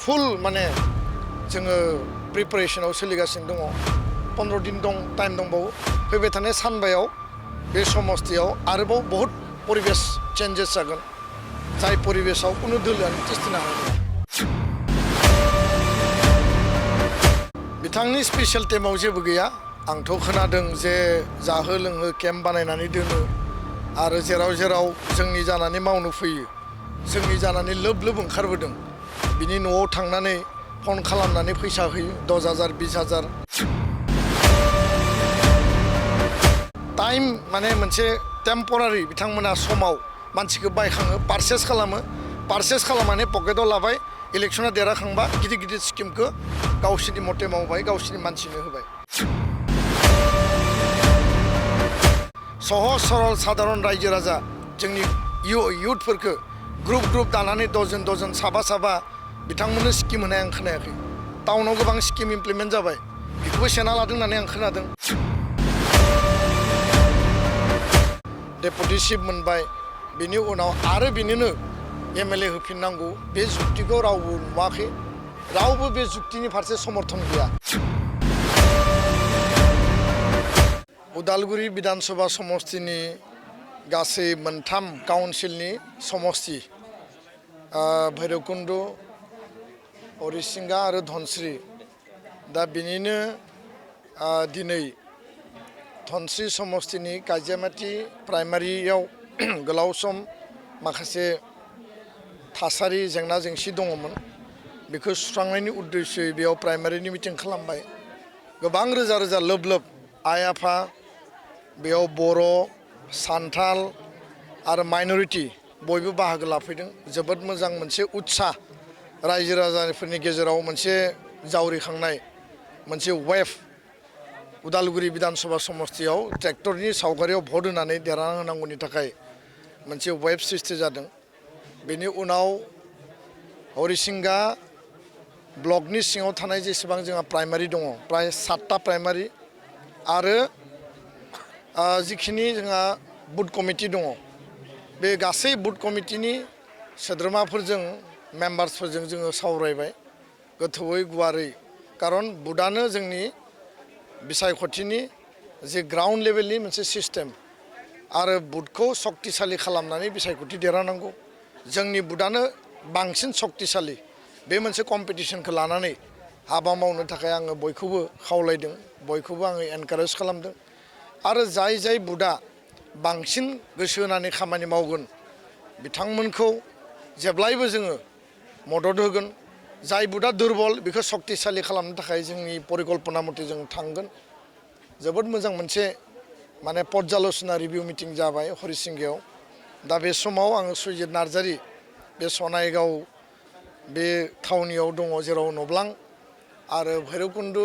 फुल माने जोङो प्रिपारेशनाव सोलिगासिनो दङ 15 दिन दं टाइम दंबावो फैबाय थानाय सानबायाव बे समस्तियाव आरोबाव बहुत परिबेस चेन्जेस जागोन जाय परिबेसाव कुनु दोलोआनो तिस्थिनो हानाय नङा बिथांनि स्पेशल टेमाव जेबो गैया आंथ' खोनादों जे जाहो लोंहो केम्प बानायनानै दोनो आरो जेराव जेराव जोंनि जानानै मावनो फैयो जोंनि जानानै लोब लोब ओंखारबोदों बिनि न'आव थांनानै फन खालामनानै फैसा होयो 10,000 20,000 टाइम माने मोनसे टेम्परारि बिथांमोना समाव मानसिखौ बायखाङो पारचेस खालामनानै पकेटाव लाबाय इलेक्शना देरहाखांबा गिदिर गिदिर स्किमखौ गावसोरनि मथे मावबाय गावसोरनि मानसिनो होबाय सहज सरल साधारन रायजो राजा जोंनि युथफोरखौ ग्रुप दानानै दजन साबा बिथांमोननो स्किम होनाय आं खोनायाखै टाउनाव गोबां स्किम इमप्लिमेन्ट जाबाय बेखौबो सेना लादों होननानै आं खोनादों डेपुटि चिफ मोनबाय बिनि उनाव आरो बिनिनो एमएलए होफिननांगौ बे जुक्तिखौ रावबो नुवाखै रावबो बे जुक्तिनि फारसे समर्थन गैया उदालगुरि विधानसभा समस्तिनि गासै मोनथाम काउन्सिलनि समस्ति भैरबकुन्द हरिसिंगा आरो धनस्रि दा बिनिनो दिनै धनस्रि समस्तिनि काजियामाति प्राइमारियाव गोलाव सम माखासे थासारि जेंना जेंसि दङमोन बेखौ सुस्रांनायनि उद्देश्यै बेयाव प्राइमारिनि मिटिं खालामबाय गोबां रोजा लोब आइ आफा बेयाव बर' सान्थाल आरो माइनरिटि बयबो बाहागो लाफैदों जोबोद मोजां मोनसे उत्साह रायजो राजाफोरनि गेजेराव मोनसे जावरिखांनाय मोनसे वेभ उदालगुरि विधानसभा समस्तियाव ट्रेक्टरनि सावगारियाव भट होनानै देरहा होनांगौनि थाखाय मोनसे वेभ सृष्टि जादों बेनि उनाव हरिसिंगा ब्लकनि सिङाव थानाय जेसेबां जोंहा प्राइमारि दङ प्राय 7टा प्राइमारि आरो जिखिनि जोंहा बुथ कमिटि दङ बे गासै बुथ कमिटिनि सोद्रोमाफोरजों मेम्बार्सफोरजों जोङो सावरायबाय गोथौयै गुवारै खारन बुथआनो जोंनि बिसायख'थिनि जे ग्राउन्ड लेभेलनि मोनसे सिस्टेम आरो बुथखौ सक्तिशालि खालामनानै बिसायख'थि देरहानांगौ जोंनि बुथआनो बांसिन सक्तिशालि बे मोनसे कम्पिटिसनखौ लानानै हाबा मावनो थाखाय आङो बयखौबो खावलायदों बयखौबो आङो एनकारेज खालामदों आरो जाय बुथआ बांसिन गोसो होनानै खामानि मावगोन बिथांमोनखौ जेब्लायबो जोङो मदद होगोन जाय बुथआ दुरबल बेखौ सक्तिशालि खालामनो थाखाय जोंनि परिकल्पना मथे जों थांगोन जोबोद मोजां मोनसे माने पर्यालोचना रिभिउ मिटिं जाबाय हरिसिंगायाव दा बे समाव आङो सुजित नार्जारि बे सनायगाव बे थावनियाव दङ जेराव नब्लां आरो भैरबकुन्द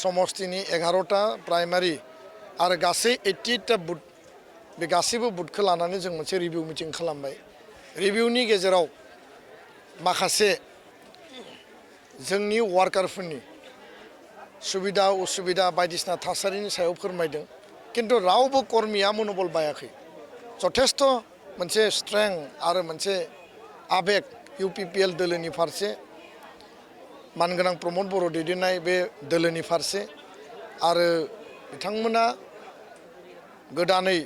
समस्तिनि 11टा प्राइमारि आरो गासै 88टा बुथ बे गासैबो बुथखौ लानानै जों मोनसे रिभिउ मिटिं खालामबाय रिभिउनि गेजेराव माखासे जोंनि वार्कारफोरनि सुबिदा उसुबिदा बायदिसिना थासारिनि सायाव फोरमायदों किन्तु रावबो कर्मिया मनोबल बायाखै जथेस्थ मोनसे स्ट्रेंथ आरो मोनसे आबेग इउपिपिएल दोलोनि फारसे मानगोनां प्रमद बर' दैदेननाय बे दोलोनि फारसे आरो बिथांमोना गोदानै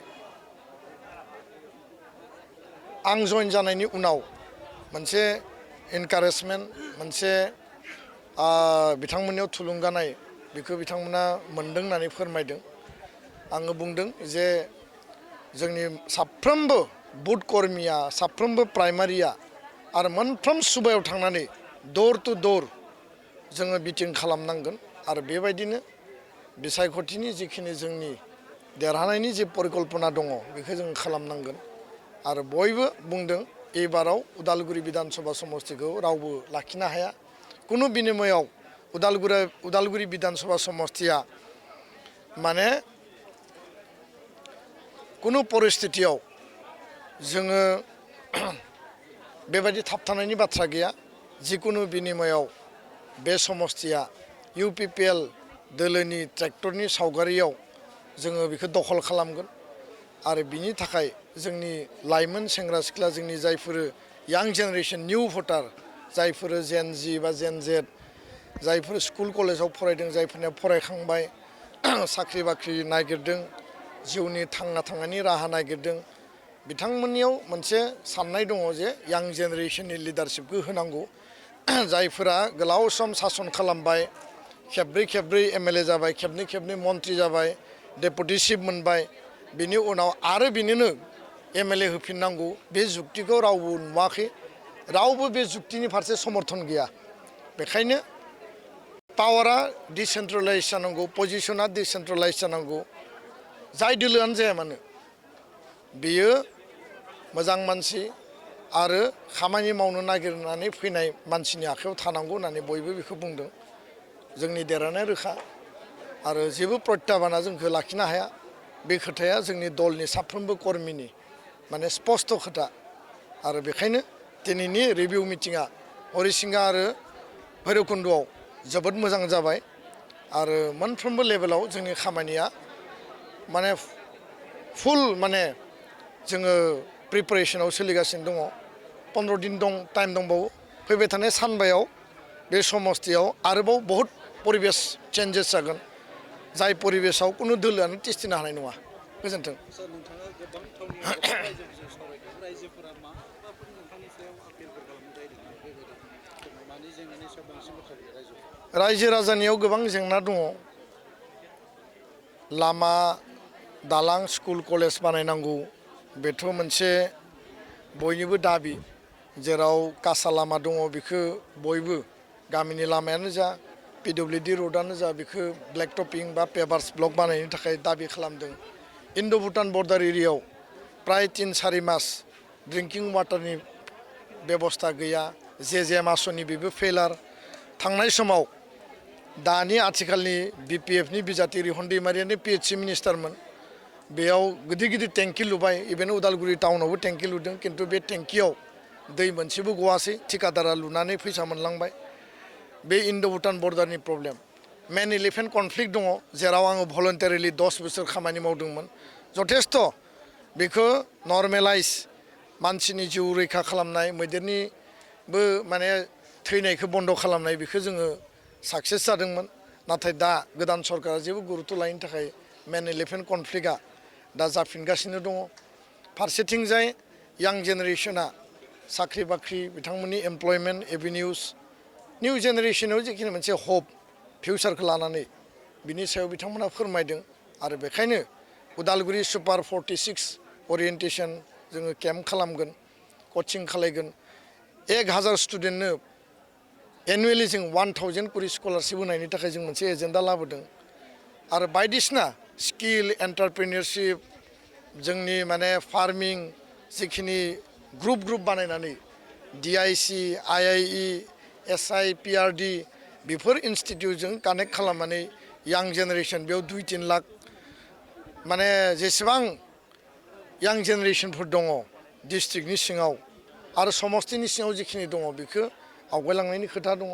आं जइन जानायनि उनाव मोनसे एनकारेजमेन्ट मोनसे बिथांमोननियाव थुलुंगानाय बेखौ बिथांमोना मोनदों होननानै फोरमायदों आङो बुंदों जे जोंनि साफ्रोमबो बुथ कर्मिया साफ्रोमबो प्राइमारिया आरो मोनफ्रोम सुबायाव थांनानै दर टु दर जोङो मिटिं खालामनांगोन आरो बेबायदिनो बिसायख'थिनि जिखिनि जोंनि देरहानायनि जे परिकल्पना दङ बेखौ जों खालामनांगोन आरो बयबो बुंदों एबाराव उदालगुरि विधानसभा समस्तिखौ रावबो लाखिनो हाया कुनु बिनिमयाव उदालगुरि विधानसभा समस्तिया माने कुनु परिस्थितियाव जोङो बेबायदि थाबथानायनि बाथ्रा गैया जिकुनु बिनिमयाव बे समस्तिया इउपिपिएल दोलोनि ट्रेक्टरनि सावगारियाव जोङो बेखौ दखल खालामगोन आरो बिनि थाखाय जोंनि लाइमोन सेंग्रा सिख्ला जोंनि जायफोर यां जेनेरेशन निउ भटार जायफोर जेन जि बा जेन जेड जायफोर स्कुल कलेजाव फरायदों जायफोरनिया फरायखांबाय साख्रि बाख्रि नागिरदों जिउनि थांना थानायनि राहा नागिरदों बिथांमोननियाव मोनसे साननाय दङ जे यां जेनेरेशननि लिडारशिपखौ होनांगौ जायफोरा गोलाव सम सासन खालामबाय खेबब्रै एमएलए जाबाय खेबनै मन्त्रि जाबाय डेपुटि चिफ मोनबाय बिनि उनाव आरो बिनिनो एमएलए होफिननांगौ बे जुक्तिखौ रावबो नुवाखै रावबो बे जुक्तिनि फारसे समर्थन गैया बेखायनो पावारा डिसेन्ट्रेलाइज जानांगौ पजिशना डिसेन्ट्रेलाइज जानांगौ जाय दोलोआनो जाया मानो बेयो मोजां मानसि आरो खामानि मावनो नागिरनानै फैनाय मानसिनि आखायाव थानांगौ होननानै बयबो बेखौ बुंदों जोंनि देरहानाया रोखा आरो जेबो प्रत्याबाना जोंखौ लाखिनो हाया बे खोथाया जोंनि दलनि साफ्रोमबो कर्मिनि माने स्पष्ट खोथा आरो बेखायनो दिनैनि रिभिउ मिटिंआ हरिसिंगा आरो भैरबकुन्द'आव जोबोद मोजां जाबाय आरो मोनफ्रोमबो लेभेलाव जोंनि खामानिया माने फुल माने जोङो प्रिपारेसनाव सोलिगासिनो दङ 15 दिन दं टाइम दंबावो फैबाय थानाय सानबायाव बे समस्थियाव आरोबाव बहुत परिबेस चेन्जेस जागोन जाय परिबेसाव कुनु दोलोआनो तिस्थिनो हानाय नङा गोजोन्थों रायजो राजानियाव गोबां जेंना दङ लामा दालां स्कुल कलेज बानायनांगौ बेथ' मोनसे बयनिबो दाबि जेराव कासा लामा दङ बेखौ बयबो गामिनि लामायानो जा पिडब्लिउडि र'डआनो जा बेखौ ब्लेक टपिं बा पेभार्स ब्लक बानायनो थाखाय दाबि खालामदों इन्ड' भुटान बर्डार एरियायाव प्राय 3-4 मास ड्रिंकिं वाटारनि बेबस्था गैया जे मासनि बेबो फेलार थांनाय समाव दानि आथिखालनि बिपिएफनि बिजाथि रिहन दैमारियानो पिएचसि मिनिस्टारमोन बेयाव गिदिर गिदिर टेंकि लुबाय इभेन उदालगुरि टाउनावबो टेंकि लुदों किन्तु बे टेंकियाव दै मोनसेबो गवासै ठिकादारा लुनानै फैसा मोनलांबाय बे इन्ड' भुटान बर्डारनि प्रब्लेम मेन इलिफेन्ट कनफ्लिक्ट दङ जेराव आङो भलन्टारिलि 10 बोसोर खामानि मावदोंमोन जथेस्थ' बेखौ नर्मेलाइज मानसिनि जिउ रैखा खालामनाय मैदेरनिबो माने थैनायखौ बन्द' खालामनाय बेखौ जोङो साक्सेस जादोंमोन नाथाय दा गोदान सरकारा जेबो गुरुत्व लायैनि थाखाय मेन इलिफेन्ट कनफ्लिक्टआ दा जाफिनगासिनो दङ फारसेथिंजाय यां जेनेरेशना साख्रि बाख्रि बिथांमोननि एमप्लयमेन्ट एभिनिउस निउ जेनेरेशनाव जिखिनि मोनसे हप फिउचारखौ लानानै बिनि सायाव बिथांमोना फोरमायदों आरो बेखायनो उदालगुरि सुपार 46 ओरिएन्टेसन जोङो केम्प खालामगोन कचिं खालायगोन 1000 स्टुडेन्टनो एनुवेलि जों 1000 करि स्कलारशिप होनायनि थाखाय जों मोनसे एजेन्डा लाबोदों आरो बायदिसिना स्किल एन्टारप्रेनियरशिप जोंनि माने फार्मिं जिखिनि ग्रुप बानायनानै डिआइसि आइआइइ एसआइ पिआरडि बेफोर इनस्टिटिउटजों कानेक्ट खालामनानै यां जेनेरेशन बेयाव 2-3 लाख माने जेसेबां यां जेनेरेशनफोर दङ डिस्ट्रिक्टनि सिङाव आरो समस्तिनि सिङाव जिखिनि दङ बेखौ आवगायलांनायनि खोथा दङ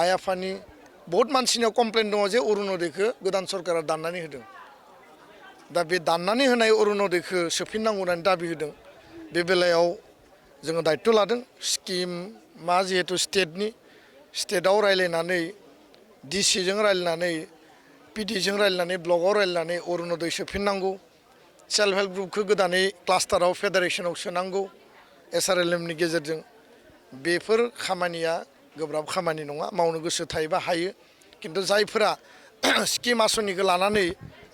आइ आफानि बहुत मानसिनियाव कमप्लेन दङ जे अरुण'दयखौ गोदान सरकारा दाननानै होदों दा बे दाननानै होनाय अरुण'दयखौ सोफिननांगौ होननानै दाबि होदों बे बेलायाव जोङो दायित्व लादों स्किम मा जिहेतु स्टेटआव रायलायनानै डिसिजों रायलायनानै पिडिजों रायलायनानै ब्लकआव रायलायनानै अरुण'दय सोफिननांगौ सेल्फ हेल्प ग्रुपखौ गोदानै क्लास्टाराव फेडारेशनाव सोनांगौ एसआरएलएमनि गेजेरजों बेफोर खामानिया गोब्राब खामानि नङा मावनो गोसो थायोबा हायो किन्तु जायफोरा स्किम आसनिखौ लानानै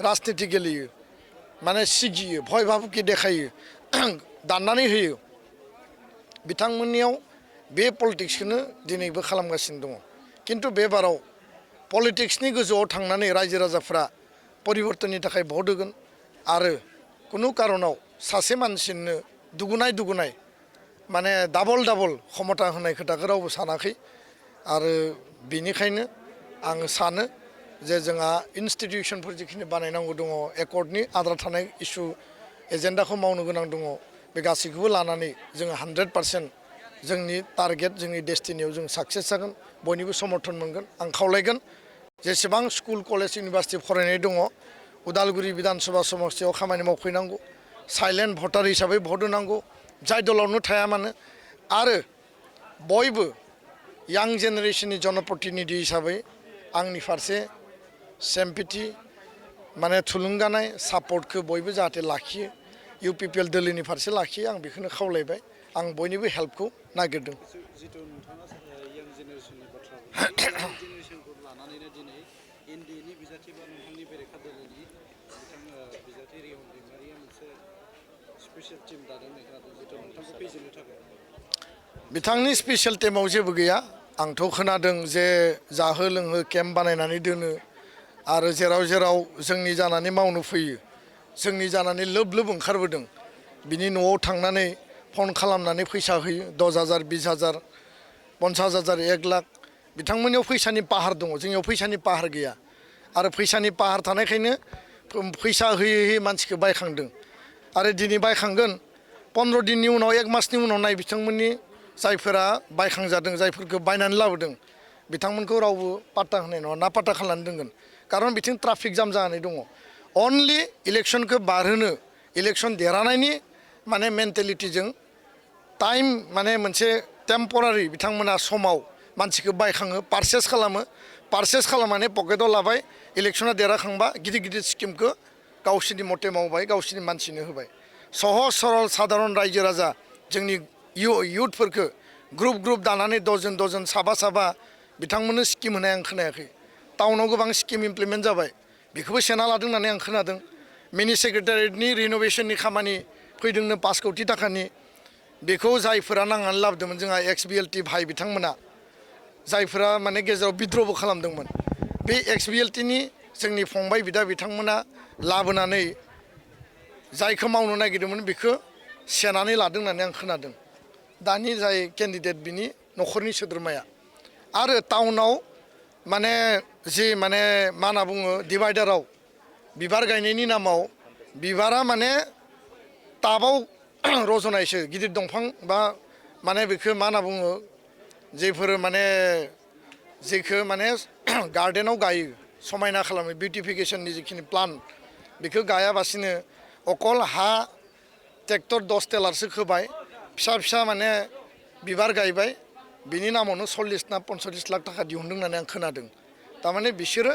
राजनिति गेलेयो माने सिगियो भय भाबुकि देखायो दाननानै होयो बिथांमोननियाव बे पलिटिक्सखौनो दिनैबो खालामगासिनो दङ किन्तु बे बाराव पलिटिक्सनि गोजौआव थांनानै रायजो राजाफ्रा परिबर्तननि थाखाय भट होगोन आरो कुनु कारनाव सासे मानसिनो दुगुनाय माने डाबल क्षमता होनाय खोथाखौ रावबो सानाखै आरो बेनिखायनो आं सानो जे जोंहा इन्स्टिटिउसनफोर जिखिनि बानायनांगौ दङ एकर्डनि आद्रा थानाय इस्यु एजेन्डाखौ मावनो गोनां दङ बे गासैखौबो लानानै जोङो 100% जोंनि टारगेट जोंनि डेस्टिनियाव जों साक्सेस जागोन बयनिबो समर्थन मोनगोन आं खावलायगोन जेसेबां स्कुल कलेज इउनिभार्सिटि फरायनाय दङ उदालगुरि बिधानसभा समस्तियाव खामानि मावफैनांगौ साइलेन्ट भटार हिसाबै भट होनांगौ जाय दलावनो थाया मानो आरो बयबो यां जेनेरेशननि जनप्रतिनिधि हिसाबै आंनि फारसे सेम्पेथि माने थुलुंगानाय सापर्टखौ बयबो जाहाथे लाखियो UPPL दोलोनि फारसे लाखियो आं बेखौनो खावलायबाय आं बयनिबो हेल्पखौ नागिरदों जितु नोंथाङा यां जेनेरेशननि बाथ्रा बुंदों जेनेरेशनखौ लानानैनो दिनै NDAनि बिजाथि बा नोंथांनि बेरेखा दोलोनि बिजाथि रिहन दैमारिया मोनसे स्पेसियेल टीम दादों होननाय खोनादों जितु नोंथांखौ फेजेननो थाखाय बिथांनि स्पेसियेल टीमाव जेबो गैया आंथ' खोनादों जे जाहो लोंहो केम्प बानायनानै दोनो आरो जेराव जेराव जोंनि जानानै मावनो फैयो जोंनि जानानै लोब लोब ओंखारबोदों बिनि न'आव थांनानै फन खालामनानै फैसा होयो 10,000 20,000 50,000 1 लाख बिथांमोननियाव फैसानि पाहार दङ जोंनियाव फैसानि पाहार गैया आरो फैसानि पाहार थानायखायनो फैसा होयै होयै मानसिखौ बायखांदों आरो दिनै बायखांगोन 15 दिननि उनाव 1 मासनि उनाव नाय बिथांमोननि जायफोरा बायखांजादों जायफोरखौ बायनानै लाबोदों बिथांमोनखौ रावबो पात्ता होनाय नङा ना पात्ता खालामनानै दोनगोन खारन बिथिं ट्राफिक जाम जानानै दङ अनलि इलेक्सनखौ बारहोनो इलेक्सन देरहानायनि माने मेन्टेलिटिजों टाइम माने मोनसे टेम्परारि बिथांमोना समाव मानसिखौ बायखाङो पारचेस खालामनानै पकेटाव लाबाय इलेक्सना देरहाखांबा गिदिर गिदिर स्किमखौ गावसोरनि मथे मावबाय गावसोरनि मानसिनो होबाय सहज सरल साधारन रायजो राजा जोंनि युथफोरखौ ग्रुप ग्रुप दानानै दजन साबा बिथांमोननो स्किम होनाय आं खोनायाखै टाउनाव गोबां स्किम इमप्लिमेन्ट जाबाय बेखौबो सेना लादों होननानै आं खोनादों मिनि सेक्रेटारियेटनि रिन'भेशननि खामानि फैदोंनो 5 कोटि थाखानि बेखौ जायफोरा नांनानै लाबोदोंमोन जोंहा XBLT भाइ बिथांमोना जायफोरा माने गेजेराव बिद्र'बो खालामदोंमोन बे XBLTनि जोंनि फंबाय बिदा बिथांमोना लाबोनानै जायखौ मावनो नागिरदोंमोन बेखौ सेनानै लादों होननानै आं खोनादों दानि जाय केन्डिडेट बिनि न'खरनि सोद्रोमाया आरो टाउनाव माने जि माने मा होनना बुङो डिभाइडाराव बिबार गायनायनि नामाव बिबारा माने टाबाव रज'नायसो गिदिर दंफां बा माने बेखौ मा होनना बुङो जेफोर माने जेखौ माने गार्डेनाव गायो समायना खालामो बिउटिफिकेशननि जिखिनि प्लान बेखौ गायाबासिनो अकल हा ट्रेक्टर 10 टेलारसो खोबाय फिसा माने बिबार गायबाय बिनि नामावनो 40 ना 45 लाख थाखा दिहुनदों होननानै आं खोनादों थारमाने बिसोरो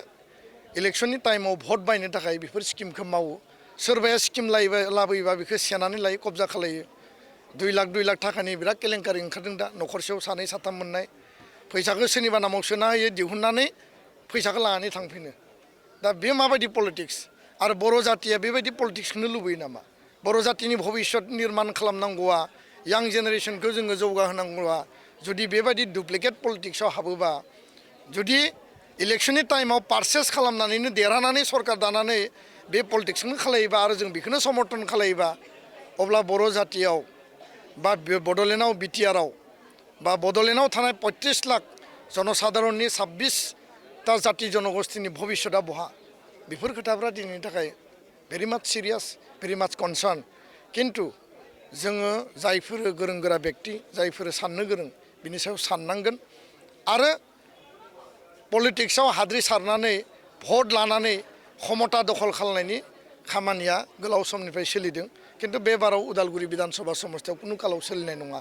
इलेक्सननि टाइमाव भट बायनो थाखाय बेफोर स्किमखौ मावो सोरबाया स्किम लाबोयोबा बेखौ सेनानै लायो कब्जा खालायो 2 लाख थाखानि बिराद केलेंकारि ओंखारदों दा न'खरसेयाव 2 3 मोननाय फैसाखौ सोरनिबा नामाव सोना होयो दिहुननानै फैसाखौ लानानै थांफिनो दा बे माबायदि पलिटिक्स आरो बर' जातिया बेबायदि पलिटिक्सखौनो लुबैयो नामा बर' जातिनि भबिष्यत निर्माण खालामनांगौआ यां जेनेरेशनखौ जोङो जौगाहोनांगौआ जुदि बेबायदि डुप्लिकेट पलिटिक्सआव हाबोबा जुदि इलेक्शननि टाइमाव पारचेस खालामनानैनो देरहानानै सरकार दानानै बे पलिटिक्सखौनो खालायोबा आरो जों बेखौनो समर्थन खालायोबा अब्ला बर' जातियाव बा बड'लेण्डआव बिटिआरआव बा बड'लेण्डआव थानाय 35 लाख जनसाधारननि 26टा जाति जनगोष्ठीनि भबिष्यतआ बहा बेफोर खोथाफ्रा दिनैनि थाखाय भेरि माच सिरियास भेरि माच कनसार्न किन्तु जोङो जायफोर गोरों गोरा व्यक्ति जायफोर साननो गोरों बिनि सायाव साननांगोन आरो पलिटिक्सआव हाद्रि सारनानै भट लानानै क्षमता दखल खालामनायनि खामानिया गोलाव समनिफ्राय सोलिदों किन्तु बे बाराव उदालगुरि बिधानसभा समस्तियाव कुनु कालाव सोलिनाय नङा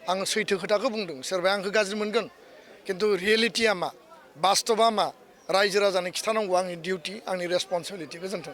आं सैथो खोथाखौ बुंदों सोरबाया आंखौ गाज्रि मोनगोन किन्तु रियेलिटिया मा बास्तबा मा रायजो राजानो खिथानांगौ आंनि डिउटि आंनि रेसपन्सिबिलिटि गोजोन्थों